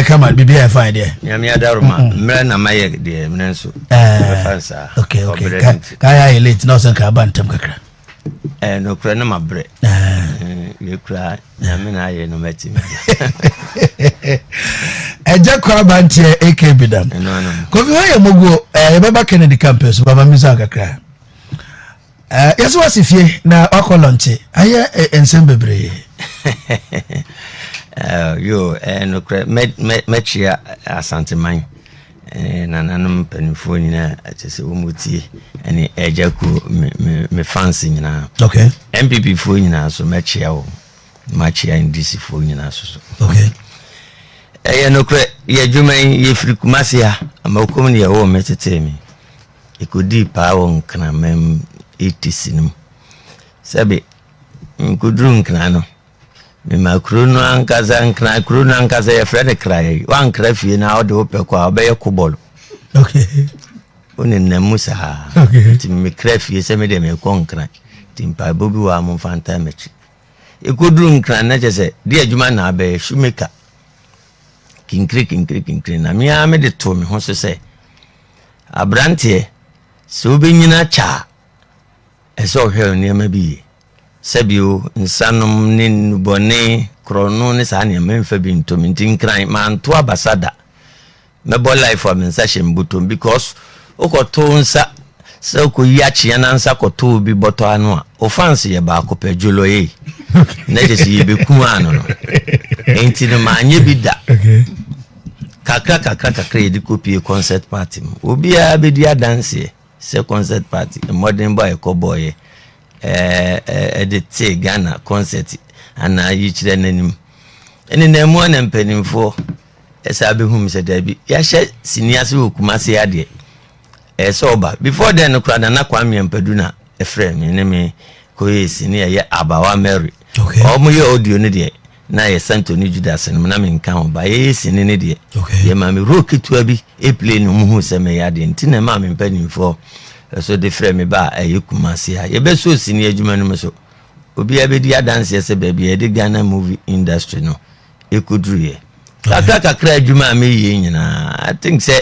kama, biribi ayɛ fine deɛ. Nyame adaroma, mmerɛ na mayɛ deɛ, mmerɛ nso bɛfa nsaa. Okay. Ɔbrɛ ka no nti. Ka yɛ ayɛ late na ɔsɛ nka aba ntɛm kakra. Nokorɛ no mabrɛ. Yɛkura Nyame na ayɛ no, mɛtumi. Ɛgya kɔ abanteɛ ak bidam. Ɛno ano. Kofi, hɔ yɛ moguo. Yɛbɛba Kennedy Campus so, baba misa kakra. Yɛsɛ wasi fie na wakɔ launch, ayɛ nsɛm bebree. Yo, nokorɛ mɛkyia Asanteman, nananom mpanimfoɔ nyinaa, kyɛ sɛ wɔmu tie ɛne ɛgya kuo, me fans nyinaa. NPP foɔ nyinaa so mɛkyia wɔ, makyia NDC foɔ nyinaa so. Ɛyɛ nokorɛ, yɛ adwuma yi, yɛfiri Kumase a Amakom ne yɛwɔ me tetee me, ɛkɔdii paa wɔ Nkramam 80s no mu. Sɛbe nkɔduru Nkra no, mema kuro no ankasa, Nkra kuro no ankasa yɛfrɛ no Kraeɛ. Woankra fie na wode wopɛ kɔ a, wobɛyɛ kobɔlo. Wonenam mu saa. Nti mekra fie sɛ mede mekɔ Nkra, nti mpaebɔ bi wɔ a momfa ntaa m'akyi. Ɛkɔduru Nkra na kyɛ sɛ de adwuma na abɛyɛ shoemaker, kinkiri kinkiri kinkiri, na mea mede too me ho so sɛ aberanteɛ, sɛ wobɛnyina kyɛ a, ɛsɛ ɔhwɛ nneɛma bi yie, sɛbio nsanom ne nnubɔne, korɔno ne saa nneɛma mfa bi ntom. Nti Nkran manto abasa da. Mɛbɔ life a, me nsa hyɛ mbotom, because wokɔto nsa sɛ wokɔyi akyea na nsa kɔto bi bɔtɔ ano a, wo fans yɛ baako pɛ dwolɔye na kyɛ sɛ yɛbɛkum ano no. Enti no maanyɛ bi da. Kakra kakra kakra yɛde kɔpie concert party mu. Obiara bɛdi adanseɛ sɛ concert party mmɔden bɔ a ɛkɔ bɔɔyɛ ɛde tee Ghana concert anaa yi kyerɛ n'anim ɛne na mu ana mpanimfoɔ ɛsɛ abɛhu m sɛ daabi, yɛahyɛ sini ase wɔ Kumase adeɛ, ɛyɛ sɛ ɔba. Before then no koraa, Nana Kwame Ampadu na ɛfrɛ me ne me kɔyɛ sini a ɛyɛ Abawa Mary. Ɔmo yɛ audio no deɛ, na yɛ Santo ne Judas no na menka ho ba yɛyɛ sini no deɛ. Yɛma me role ketewa bi ɛplay no, muhu sɛ mɛyɛ adeɛ, nti na ɛma me mpanimfoɔ ɛso de frɛ me ba a ɛyɛ Kumase a yɛbɛsɔ sini adwuma no mu so. Obiara bɛdi adanseɛ sɛ baabi a yɛde Ghana movie industry no ɛkɔduruyɛ kakra kakra, adwuma a meyɛ nyinaa, I think sɛ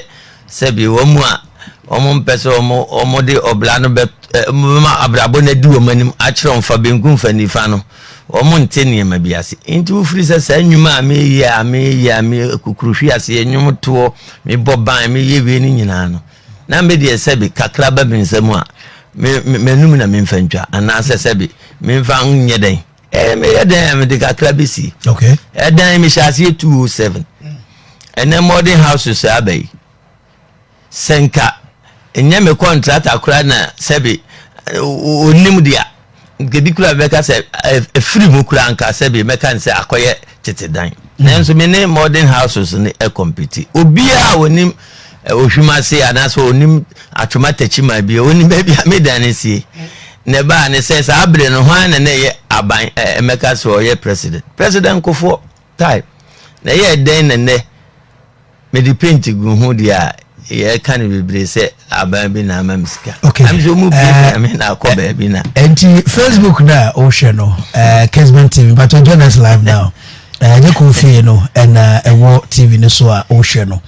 sɛbi wɔn mu a wɔn mpɛ sɛ wɔn de ɔbla no bɛ ma abrabɔ no adi wɔn anim akyerɛ wɔn fa benkum fa nifa no, wɔn nte nneɛma bi ase. Nti wofiri sɛ saa nnwuma a meyɛ a me kukuruhwi ase, nnwom toɔ, mebɔ ban, meyɛ wie no nyinaa no, na me deɛ sɛbi kakra ba me nsam a, me m'anum na memfa ntwa anaasɛ sɛbi memfa nyɛ dɛn, meyɛ dɛn a mede kakra bɛsi. Ɛdan mehyɛ aseɛ 207, ɛnɛ modern houses aba yi, sɛ nka ɛnyɛ me contractor koraa na sɛbi onim deɛ, nka bi koraa bɛka sɛ ɛfiri mu koraa, nka sɛbi mɛka ne sɛ akɔyɛ tete dan. Nanso me ne modern houses ne ɛcompete. Obiara a onim Ohwim ase anaasɛ onim Atwoma Takyima bi a onim baabi a me dan no sie na ɛbaa ne sɛ saa abere no, hwan na ɛyɛ aban ɛmɛka sɛ ɔyɛ president Kufuor time na ɛyɛ dɛn na nnɛ mede paint gu ho deɛ a yɛka no bebree sɛ aban bi na ama me sika. Am sɛ ɔmu bie me na akɔ baabi na Nti Facebook na wohwɛ no, Kesben TV, but join us live now. Ɛnyɛ kò fie no ɛna ɛwɔ TV no so a wohwɛ no.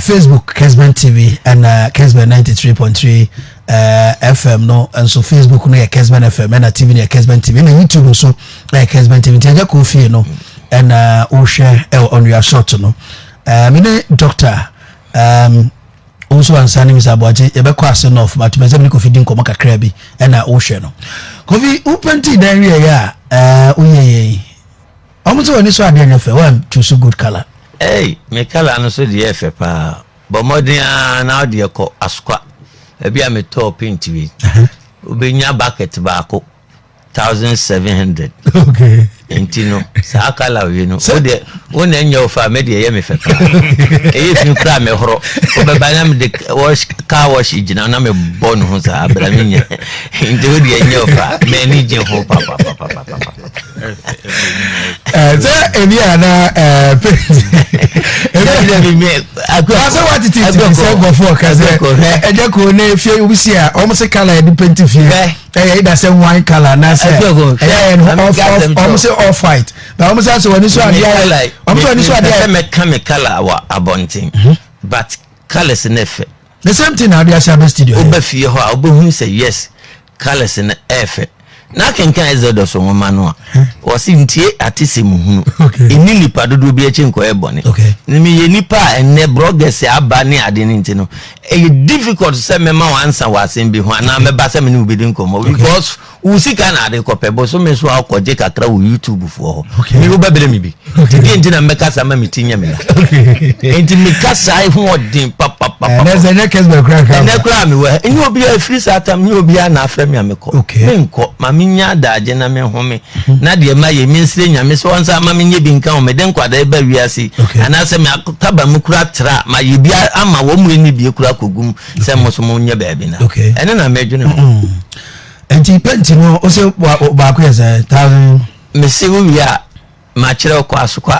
Facebook Kesben TV ɛna Kesben 93.3 FM no nso, Facebook no yɛ Kesben FM, ɛna TV no yɛ Kesben TV, ɛna YouTube nso ɛyɛ Kesben TV. Nti ɛnyɛ kò fie no ɛna wohwɛ ɛwɔ on your short no. Me ne doctor nso ansa ne Mr Aboagye yɛbɛkɔ ase north, but mɛ sɛ mene Kofi di nkɔmmɔ kakra bi ɛna wohwɛ no. Kofi, wopaint dan wieɛ a woyɛ yɛi, ɔmo sɛ w'ani so adeɛ nyɛ fɛ, wan choose good colour. Ei, me colour no so deɛ ɛfɛ paa. Bɔ mmɔden a na wode kɔ Asokwa baabi a metɔɔ paint wei, wobɛnya bucket baako 1700. Nti no saa colour wei no, wo deɛ wo na ɛnyɛ wo fa, me deɛ ɛyɛ me fɛ paa. Ɛyɛ fi koraa, mehorɔ wobɛba na mede wash, car wash gyina na mebɔ no ho saa abra menya. Nti wo deɛ ɛnyɛ wo fa, m'ani gye ho papapapapapa. Sɛ ebi a na paint Sɛ watete ti sɛ nkurɔfoɔ ka sɛ ɛgya ko ne fie obi si a wɔn se kala yɛde penti fie ɛyɛ ida sɛ wine kala anaasɛ ɛyɛ yɛn off off wɔn se off white na wɔn sɛ asɛ wɔn ani so adeɛ wɔn sɛ wɔn ani so adeɛ. Mepɛ sɛ mɛka me kala wɔ abɔnten mhm. but colours no fɛ. The same thing na ade ahyɛ abɛ studio. Woba fie hɔ a wobɛhu sɛ yes colours no ɛɛfɛ. Na akenkan Exodus nwoma no a wɔse ntie atesɛm hunu ɛni nipa dodoɔ bi akyi nkɔyɛ bɔne. Na meyɛ nipa a ɛnnɛ bloggers aba ne ade no nti no ɛyɛ difficult sɛ mɛma wo ansa wɔ asɛm bi ho anaa mɛba sɛ me ne wo bɛdi nkɔmmɔ because Wo sika na ade kɔpɛ bosome so a wokɔgye kakra wɔ YouTube foɔ hɔ. Me wobɛbrɛ me bi. Nti deɛ nti na mɛkasa ma me ti nyɛ me ya. Nti mekasa ho ɔden papapapa. Ɛnɛ sɛ ɛnyɛ kɛsbɛ kura nka. Ɛnɛ kura me wɔ ɛnyɛ obiara ɛfiri saa tam nyɛ obiara na afrɛ me a mekɔ. Menkɔ ma menya adagye na mehome na deɛ ma yɛ mensrɛ Nyame sɛ ɔnsa ma menyɛ bi nka ho mede nkwadaa ba wiase anaasɛ me akotaba mu kura tra ma yɛ bi ama wɔn mu ɛni bie kura kɔgum sɛ mo so mo nyɛ baabi na ɛne na mɛdwene ho. Nti penti no o se baako yɛ sɛ thousand. Mese wo wie a makyerɛ wo kɔ asokwa.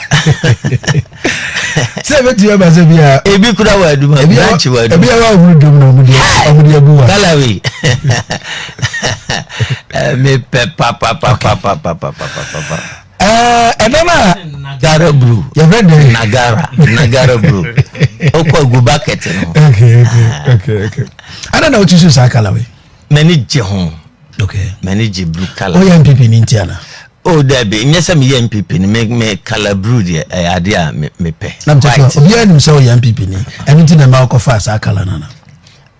Sɛ ebetumi aba sɛ bi a. Ebi kura wɔ aduma branch wɔ aduma. Ebi a wɔahuru dwom na wɔn de wɔn de agu wa. Kalawi mepɛ papapapapapapapa. Ɛdɛ na. Nagara blue. Yɛfrɛ dɛ. Nagara Nagara blue. Okɔ agu bucket no. Okay okay okay okay. Ada na wotu so saa kalawi. M'ani gye ho. Okay. M'ani gye blue colour. Woyɛ NPP ni nti ana? Oh dabi, nyɛ sɛ meyɛ NPP ni, me me colour blue deɛ ɛyɛ adeɛ a me mepɛ. Na mkyɛ sɛ obiara nim sɛ woyɛ NPP ni, ɛno nti na ɛma wokɔfaa saa colour no ana?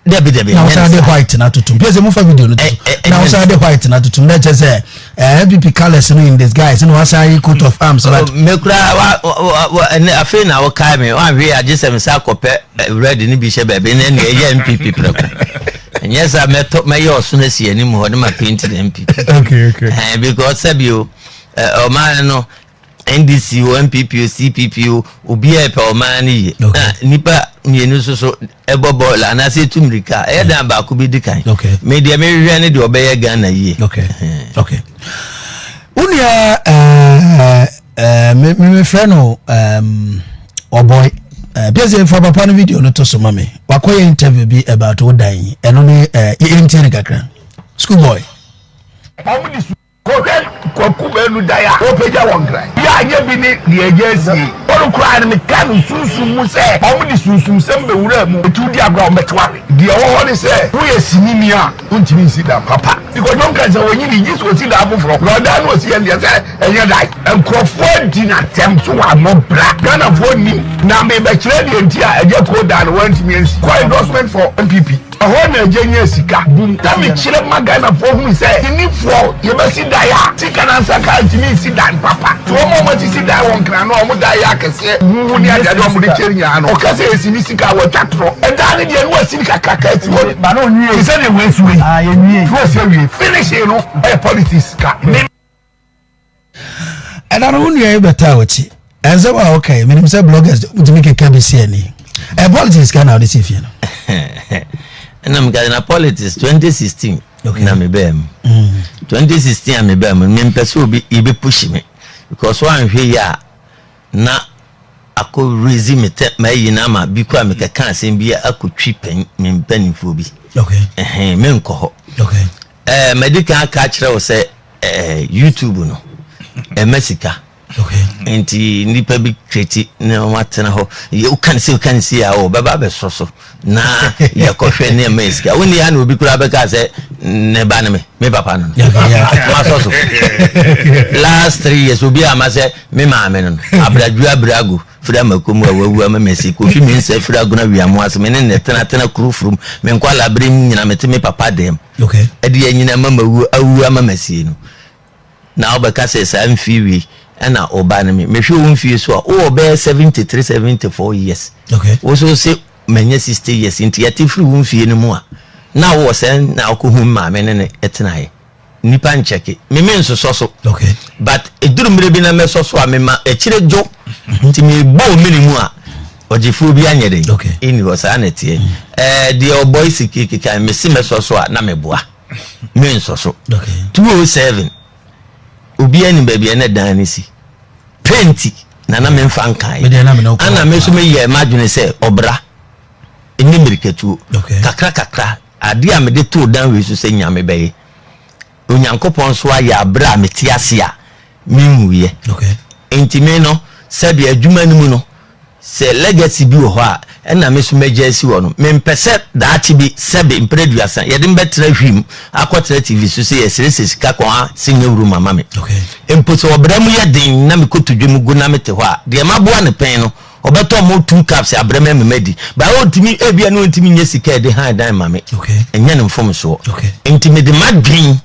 Dabi dabi. Na wosan de white na atotom. Pɛ sɛ mofa video no to so. Na wosan de white na atotom. Na ɛkyɛ sɛ eh, NPP colours no in disguise na wasan yi coat of arms. But me kura wa wa wa ɛnɛ afei na wokae me wanhwɛ agye sɛ me sa akɔpɛ red no bi hyɛ baabi na ɛnna ɛyɛ NPP prɛko. Ɛnyɛ sɛ mɛtɔ mɛyɛ ɔsono asi anim hɔ ne ma paint no NPP. Okay, okay. Eh, because sɛbi o, ɔman no NDC o, NPP o, CPP o, obiara pɛ ɔman no yie. Okay. Na nipa mmienu nso so ɛbɔ bɔɔl anaasɛ etu mmirika ɛyɛ dan baako bi di kan. Okay. Me deɛ mehwehwɛ ne deɛ ɔbɛyɛ Ghana yie. Okay. Okay. Wo nua ɛɛ. Eh, me me mefrɛ no um, ɔbɔe eh, pɛ sɛ fa papa no video no to so ma me wakɔyɛ interview bi about wo dan yi ɛno ne eh, yɛntie no kakra school boy. Wɔn de su kɔhwɛ Kwaku Manu dan a wɔpagya wɔ Nkran. Bi a anyɛ bi ne deɛ agya asie. Wɔn koraa no meka no sunsum mu sɛ wɔn de sunsumsɛm bɛwuraa mu. Eti wodi agorɔ a wɔbɛte wo awe. Deɛ ɛwɔ hɔ ne sɛ woyɛ sinini a wontumi nsi dan papa. Nti Kwadwo nka sɛ ɔnyini gye sɛ ɔsi dan foforɔ. Na ɔdan no ɔsi yɛ no deɛ sɛ Ɛnyɛ dae. Nkurɔfoɔ adi no atɛm so wɔammɔ bra. Ghanafoɔ nnim. Na merebɛkyerɛ deɛ nti a Agya Koo daa no wantumi ansi. Kɔ endorsement for NPP. Ɛhɔ na Agya nyaa sika. Boom. Na mekyerɛ ma Ghanafoɔ hunu sɛ Sinifoɔ yɛbɛsi dan a, sika no ansa kaa ntumi nsi dan papa. Nti wɔn a wɔasisi dan wɔ Nkran no a wɔn dan yɛ akɛseɛ huhu ne adeade a wɔde kyɛ nyinaa no, ɔka sɛ ɛsi ne sika a wɔatwa torɔ. Ɛdan no deɛ na wɔasi no kakraka asi hɔ. Te sɛ deɛ wɔasi wei. Na wɔasi awie. Finishing no yɛ politics ka. Me. Ɛda no wo nua yi bɛtaa w'akyi. Ɛnsɛm a woka yi, menim sɛ bloggers wotumi keka bi si ani. Ɛ politics ka na wode si fie no. Ɛna meka na politics 2016 okay. na mebaa mu. 2016 a mebaa mu, mempɛ sɛ obi yɛbɛpushi me because woanhwɛ yi a na akɔ raise me tɛ mayi no ama bi kɔ a mekɛka asɛm bi akɔtwi pɛn me mpanimfoɔ bi. Okay. Ɛhɛn, menkɔ hɔ. Okay. Ɛɛ, madi kan aka akyerɛ wo sɛ ɛɛ YouTube no ɛma sika. Okay. Nti nnipa bi kreti na wɔn atena hɔ. Yɛ woka ne se woka ne se a ɔbɛba abɛsɔ so na yɛkɔhwɛ ne ɛma sika. Wonni ha na obi koraa bɛka sɛ ne ba ne me me papa no no. Masɔ so. Last 3 years obi ama sɛ me maame no no. Abradwo abrago firi amako mu a wawu ama masi Kofi Mensah firi Agona Wiamo ase me ne ne tena tena kuro furum me nkwadaa bere nyina mete me papa dɛm. Okay. Ɛde anyina ama mawu awu ama masie no na wobɛka sɛ saa mfie wei ɛna ɔba no me mehwɛ wo mfie so a wowɔ bɛyɛ 73 74 years. Okay. Wo so se manya 60 years nti yɛte firi wo mfie no mu a na wowɔ sɛn na wokɔhu maame ne ne ɛtenaeɛ nipa nkyɛke me me nsosɔ so. Okay. But ɛduru mmerɛ bi na mɛsɔ so a mema akyire dwo nti mebɔ mene mu a ɔgyefoɔ bi anyɛ den Okay. ɛnni hɔ saa na ɛteɛ ɛɛ deɛ ɔbɔ esi keka mesi mɛsɔ so a na meboa mensɔ so. Okay. 207 obiara nim baabi a ɛna dan no si penti. na na memfa nkae. Ana me nso meyɛ m'adwene sɛ ɔbra ɛnyɛ mmirikatuo. Kakra kakra, adeɛ a mede too dan wei so sɛ Nyame bɛyɛ. Onyankopɔn nso ayɛ aberɛ a mete ase a menwuiɛ. Nti me no, sɛdeɛ adwuma no mu no, sɛ legacy bi wɔ hɔ a, ɛna me nso mɛgya asi hɔ no. Mempɛ sɛ daakye bi, sɛbe mprɛ 30, yɛde me bɛtena hwim akɔtena TV so sɛ yɛsrɛsrɛ sika kɔn a sɛ nyɛ room ama me. Mpo sɛ ɔbra mu yɛ den na me kotodwe mu gu na mete hɔ a, deɛ maboa no pɛn no, ɔbɛtɔ mo 2 cups abrɛ me ama madi. But ɔntumi, ebia na ɔntumi nyɛ sika a ɛde han dan ma me. Ɛnyɛ no mfomsoɔ. Nti mede m'adwen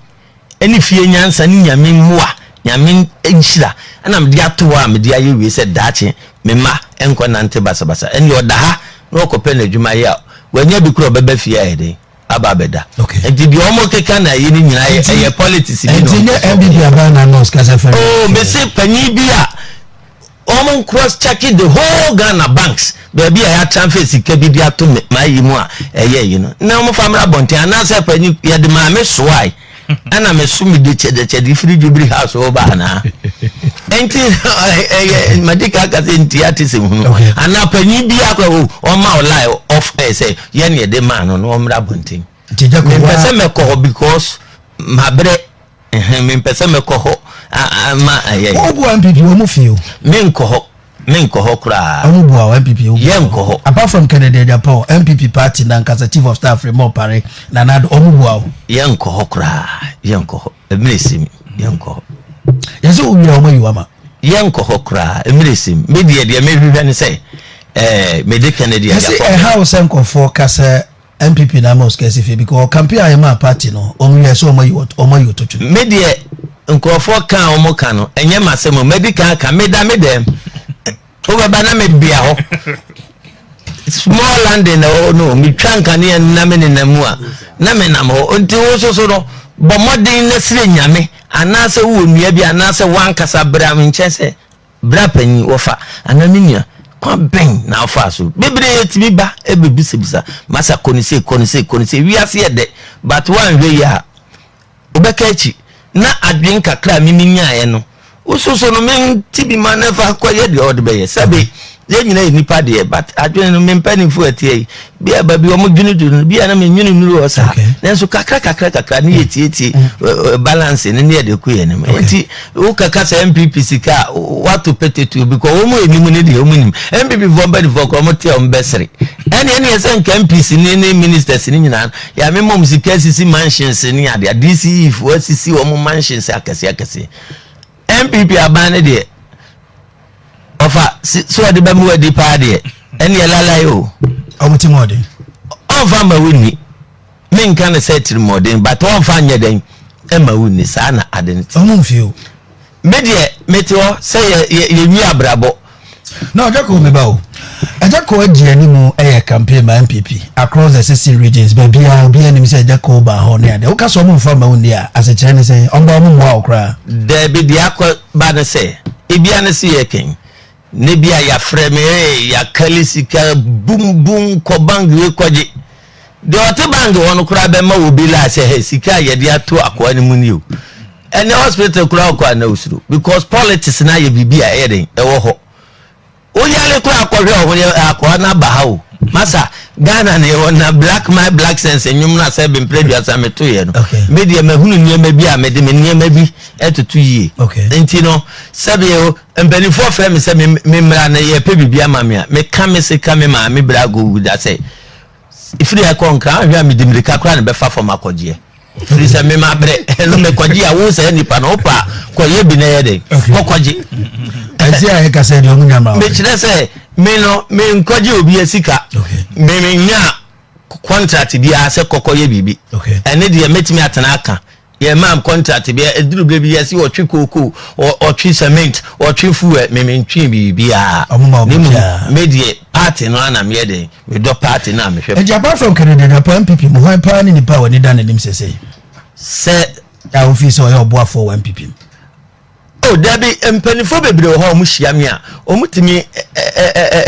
ne fie nyansa ne Nyame mmoa, Nyame nhyira na mede ato hɔ a mede ayɛ wei sɛ daakye me mma nkɔ nante basabasa. Ɛnneɛ ɔda ha na ɔkɔpɛ n'adwuma yɛ a, wanya bi koraa ɔbɛba fie ayɛ dɛn? Aba abɛda. Nti deɛ wɔn keka na ayi no nyinaa yɛ ɛyɛ politics bi na wɔn. Nti nyɛ NPP aban na nurse kasa fɛn. Oh, mese panyin bi a wɔn cross check the whole Ghana banks baabi a yɛatransfer sika bi de ato m'ayi mu a ɛyɛ yi no na wɔn fa mmra abɔnten anaasɛ panyin yɛde maame soae ɛna me so mede kyɛdekyɛde firi Jubilee House hɔ ba anaa nti ɛyɛ madi ka aka sɛ nti ate sɛ hunu anaa panyin bi akɔ o ɔma o lie off air sɛ yɛn yɛde maa no na ɔmmra abɔnten mempɛ sɛ mɛkɔ hɔ because mabrɛ. Mempɛ sɛ mɛkɔ hɔ ma ɛyɛ. Wɔn bu NPP wɔn fi o. Menkɔ hɔ menkɔ hɔ koraa. Wɔn bu a NPP wɔn bu. Yɛnkɔ hɔ. Apart from Kennedy Agyapong, NPP party nankasa chief of staff Raymond Pare, Nana Addo wɔn bu a o. Yɛnkɔ hɔ koraa yɛnkɔ hɔ emire si mi yɛnkɔ hɔ. Yɛsɛ owia wɔn ayi wama. Yɛnkɔ hɔ koraa emire si mi me deɛ deɛ mehwehwɛ ne sɛ ɛɛ mede Kennedy Agyapong. Yɛsɛ ɛha wo sɛ nkɔfoɔ kasa. NPP na ama osika asi fie because campaign a yɛmaa party no wɔn wiɛ sɛ wɔn ayi wɔn ayi ototwo. Me deɛ nkurɔfoɔ ka a wɔn ka no ɛnyɛ m'asɛm o madi kan aka meda me dɛm wobɛba na mebea hɔ small landing na ɛwɔ no metwa nkanea na me nenam mu a na menam hɔ nti wo nso so no bɔ mmɔden na srɛ nyame anaasɛ wowɔ nua bi anaasɛ woankasa bra me nkyɛn sɛ Bra panyin, wɔfa, anaa me nua, kwan bɛn na wofaa so? Bebree tumi ba bɛbisabisa, Masa kɔ no sei, kɔ no sei, kɔ no sei. Wiase yɛ dɛ, but woanhwɛ yie a, wobɛka akyi. Na adwene kakra a me menyaeɛ no, wososo no mente bi ma no fa kɔyɛ deɛ ɔde bɛyɛ. Sɛbe yɛn nyinaa yɛ nipa deɛ, but adwene no me mpanimfoɔ ɛteɛ yi, bi a baabi wɔn dwene duru no, bi a na me nwene nnuru hɔ saa. Nanso kakra kakra kakra ne yɛ tietie balance no ne yɛde kɔ yɛn anim. Nti Wo kaka sɛ NPP sika a wato petetuo because wɔn anim ne deɛ wɔn nim. NPP foɔ mpanimfoɔ koraa wɔn te a wɔn bɛsere. Ɛne ɛne ɛsɛ nka MPs ne ne ministers ne nyinaa yɛ ame mom sika asisi mansions ne adeɛ. DCE foɔ asisi wɔn mansions akɛseɛ akɛseɛ. NPP aban ne deɛ ɔfa sɛ ɔde bɛma wadi paa deɛ ɛne ɛlalae o. Wɔn ti mu ɔden. Ɔnfa ma wo ni. Menka no sɛ atirimuɔden but ɔmfa nyɛ dɛn ɛma wo nni saa na ade no te. Ɔmo mfie o. Me deɛ mete hɔ sɛ yɛ yɛ yɛnwi abrabɔ. Na Ɔgyako me ba o. Agyako adi anim yɛ campaign ma NPP across the 16 regions baabiara obiara nim sɛ Agyako baa hɔ ne adeɛ. Woka sɛ ɔmo mfa mma wo nni a asekyerɛ ne sɛn? Ɔmo ba ɔmo mmoa wo koraa. Daabi deɛ akɔ ba ne sɛ ebia ne se yɛkɛn Ne bi a yɛafrɛ me ee, yɛakali sika bum bum kɔ bank wei kɔgye. Deɛ ɔte bank hɔ no koraa bɛma obi laa sɛ hɛ sika a yɛde ato akoa no mu ni o. Ɛnɛ hospital koraa ɔkɔ a na osuro because politics no ayɛ biribi a ɛyɛ den ɛwɔ hɔ. Woyare koraa kɔhwɛ ɔho yɛ akoa no aba ha o. Masa Ghana na yɛwɔ na black my black sense nnwom no asɛ bempere aduasa metoeɛ no. Me deɛ mahunu nneɛma bi a mede me nneɛma bi ɛtoto yie. Nti no sɛbe Mpanimfoɔ frɛ me sɛ memmra na yɛpɛ biribi ama me a, meka me se ka me maame berɛ agowu da sɛ, ɛfiri ha kɔ Nkran, ahwɛ a mede mmirika koraa na bɛfa fam akɔgyeɛ. Ɛfiri sɛ me mabrɛ, ɛno mekɔgye a wo saa nipa no wopɛ a kɔyɛ bi na ɛyɛ dɛn, kɔkɔgye. Ɛnti a yɛka sɛ deɛ ɔmo nya ma wo. Mekyerɛ sɛ me no menkɔgye obi sika, me menya contract biara sɛ kɔkɔyɛ biribi. Ɛne deɛ mɛtumi atena aka. Yɛ maa contract bi ɛduru bere bi yɛsi ɔtwe kooko ɔtwe cement ɔtwe fuel me me ntwe biribiara ne mu me deɛ party no ana meyɛ den medɔ party no a mehwɛ. Nti apart from Kennedy Agyapong NPP mu hwan paa ne nipa a w'ani da n'anim sesei? Sɛ. A wofii sɛ ɔyɛ ɔboafoɔ wɔ NPP mu. Oh dabi mpanyinfoɔ bebree wɔ hɔ a wɔn hyia me a wɔn tumi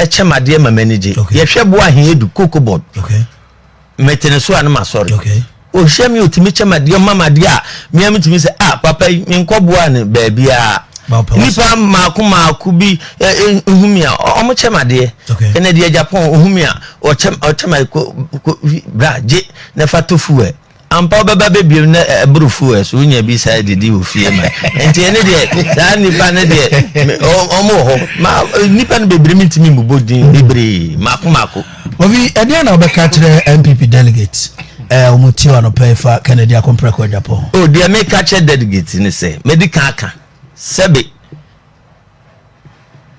kyɛ me adeɛ ma m'ani gye. Yɛhwɛ boa ahen edu cocoa board. Okay. Mete ne so a ne ma sɔre. Okay. Ohyia mi otumi kyɛ me adeɛ ɔma me adeɛ a mea metumi sɛ ah papa yi menkɔ boa no baabiara. Nipa mmaako mmaako bi hu mi a, ɔmo kyɛ ma adeɛ. Ɛnna deɛ Japan ohu mi a, ɔkyɛ ɔkyɛ ma ko ko bra gye na fa to fuel. Ampa wobɛba bɛbiem na ɛboro fuel so wonya bi saa didi wɔ fie ma. Nti ɛne deɛ saa nipa no deɛ ɔmo wɔ hɔ ma nipa no bebree mi ntumi mbobɔ din bebree mako mako. Obi ɛdeɛ na ɔbɛka kyerɛ NPP delegate wɔn ti wɔ anɔpɛ fa Kennedy Akompreko Agyapong. O deɛ meka kyerɛ delegate ne sɛ mɛdi kan aka sɛbe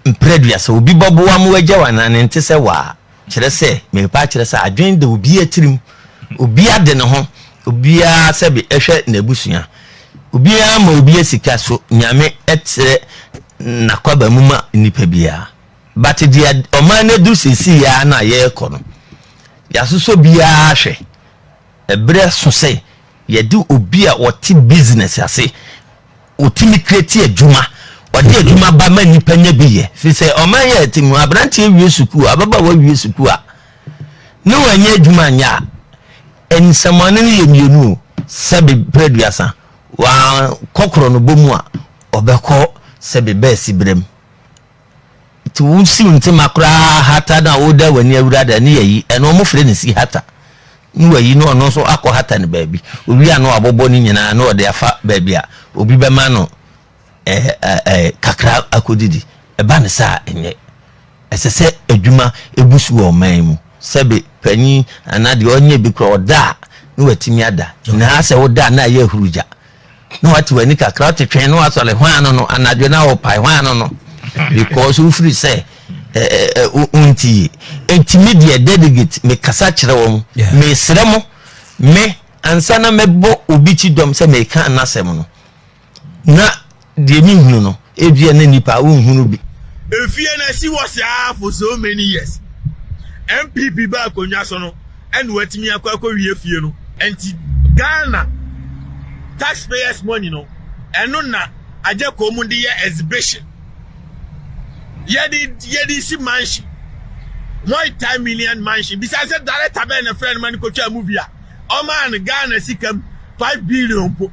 mprɛduasa obi bɔboa mo agya wa na ne nte sɛ waa kyerɛ sɛ mepa kyerɛ sɛ adwene da obi atirim, obi ade ne ho, obiara sɛbe ɛhwɛ n'abusua, obiara ma obi sika so Nyame ɛkyerɛ n'akwaba mu ma nipa biara. But deɛ ɔman no aduru seesei ya na yɛrekɔ no, yɛasosɔ biara hwɛ ɛberɛ so sɛ yɛde obi a ɔte business ase, ɔtumi create adwuma, ɔde adwuma ba ma nipa nya bi yɛ, fi sɛ ɔman yɛ ɛte mu aberanteɛ wie sukuu, ababaawa wie sukuu a ne wanyɛ adwuma nyɛ a, nsɛmɔne no yɛ mmienu o. Sɛbe prɛduasa wakɔkorɔ no bɔ mu a, ɔbɛkɔ sɛbe bɛɛsi berɛm nti wosi ntoma koraa hata na woda w'ani awura da ne yɛyi ɛno ɔmo frɛ ne si hata ne wayi ne ɔno nso akɔ hata ne baabi owi a na wabɔbɔ ne nyinaa na ɔde afa baabi a obi bɛma no ɛɛ ɛɛ kakra akɔdidi. Ɛba ne saa ɛnyɛ ɛsɛ sɛ adwuma ebu so wɔ ɔman mu, sɛbe panyin anaa deɛ ɔnyɛ bi kora ɔda a ne watumi ada na asɛ woda na ayɛ ahurugya na wate w'ani kakra, wote twɛn na wasɔre hwan no anadwo na wɔpae hwan no because wofiri sɛ wonti yie. Enti me deɛ, delegate, mekasa kyerɛ wɔn, mesrɛ mo, me ansa na mɛbɔ obi kyi dɔm sɛ meka n'asɛm no na deɛ mehunu no, ebia na nipa wonhunu bi. Efie na si wɔ saa for so many years. NPP ba akonnwa so no, ɛna watumi akɔ akɔwie fie no. Nti Ghana taxpayers money no, ɛno na agye kɔn mu de yɛ exhibition, yɛde si mansion, multi million mansion. Bisa sɛ director bɛn na frɛ no ma no kotwa movie a ɔmaa no Ghana sika 5 billion mpo.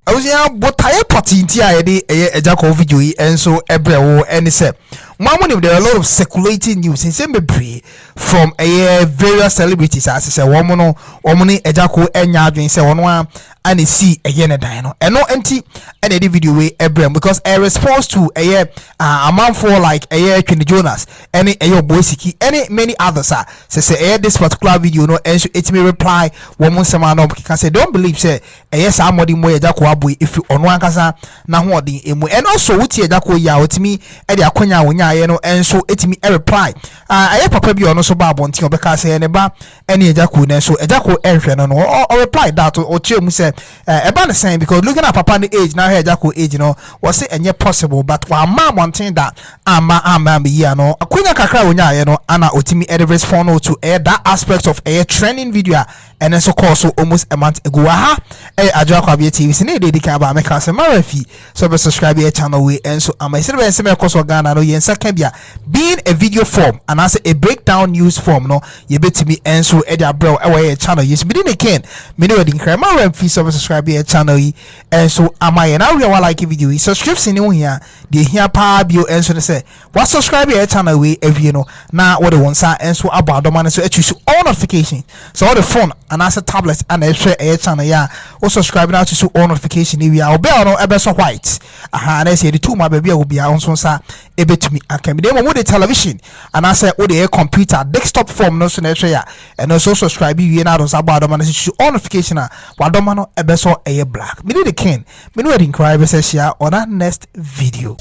Abusua, botaeɛ pɔtee nti a yɛde ɛyɛ Agya Kɔɔ video yi nso ɛbrɛ wo ɛne sɛ mo a mo nim, there are a lot of circulating news, nsɛm bebree from ɛyɛ various celebrities a sɛ wɔn no wɔn ne Agya Kɔɔ ɛnya adwene sɛ wɔn a ana si ɛyɛ ne dan no. Ɛno nti ɛna yɛde video wei ɛbrɛ mu because a response to ɛyɛ amanfoɔ like ɛyɛ Twene Jonas ɛne ɛyɛ Ɔbɔ ɛne many others a sɛ ɛyɛ this particular video no ɛnso ɛtumi reply wɔn nsɛm a na wɔn keka sɛ don't believe sɛ ɛyɛ saa mmɔden mu Agya Koo abo efi ɔno ankasa n'ahoɔden emu. And also wotie Agya Koo yi a ɔtumi ɛde akɔnya a wɔnyaayɛ no ɛnso ɛtumi ɛreply ɛyɛ papa bi a ɔno nso ba abɔnten, ɔbɛka sɛ ne ba ɛne Agya Koo, no nso Agya Koo ɛnhwɛ no ɔreply that ɔkyerɛ mu sɛ ɛba ne sɛn, because looking at papa no age na ahwɛ Agya Koo age no, wɔsi ɛnyɛ possible, but wama abɔnten da ama yi ano akɔnya kakra a wɔnyaayɛ no ana ɔtumi ɛde respond to ɛyɛ that aspect of ɛyɛ trending video a ɛno nso kɔɔ so almost a month ago. Aha ɛyɛ Adwoa Kwabea TV. Sɛ ne yɛde edi kan aba, meka sɛ mara fi sɛ ɔbɛ subscribe yɛ channel wei ɛnso ama ɛsɛ bɛyɛ nsɛm ɛkɔ so Ghana no yɛn nsa ka bi a, being a video form anaasɛ a breakdown news form no, yɛbɛtumi ɛnso ɛde abrɛw ɛwɔ yɛ channel yi so. Mede ne ken mene wɔde nkran mara fi sɛ ɔbɛ subscribe yɛ channel yi ɛnso ama yɛn na awia wa like video yi. Subscription ne ho hia deɛ hia paa bio ɛnso ne sɛ wa subscribe yɛ channel wei awie no na wɔde wɔn nsa nso abɔ adɔma no so atwi so all notification. Sɛ wɔde phone anaasɛ tablet ana ɛhwɛ ɛyɛ channel yi a, wo subscribe na ato so all notification ni wie a, ɔbɛl no ɛbɛsɔ white aha na ɛsɛ yɛde tu mu a, baabi a obiara nso nsa ɛbɛtumi aka mi. Na mmom wode television anaasɛ wode ɛyɛ computer desktop form no nso na ɛhwɛ yɛ a, ɛno nso subscribe wie na ado nsa abɔ adɔma no so all notification a, wadɔma no ɛbɛsɔ ɛyɛ black. Mede de ken mene wadi nkora ɛbɛsɛ hyia on our next video.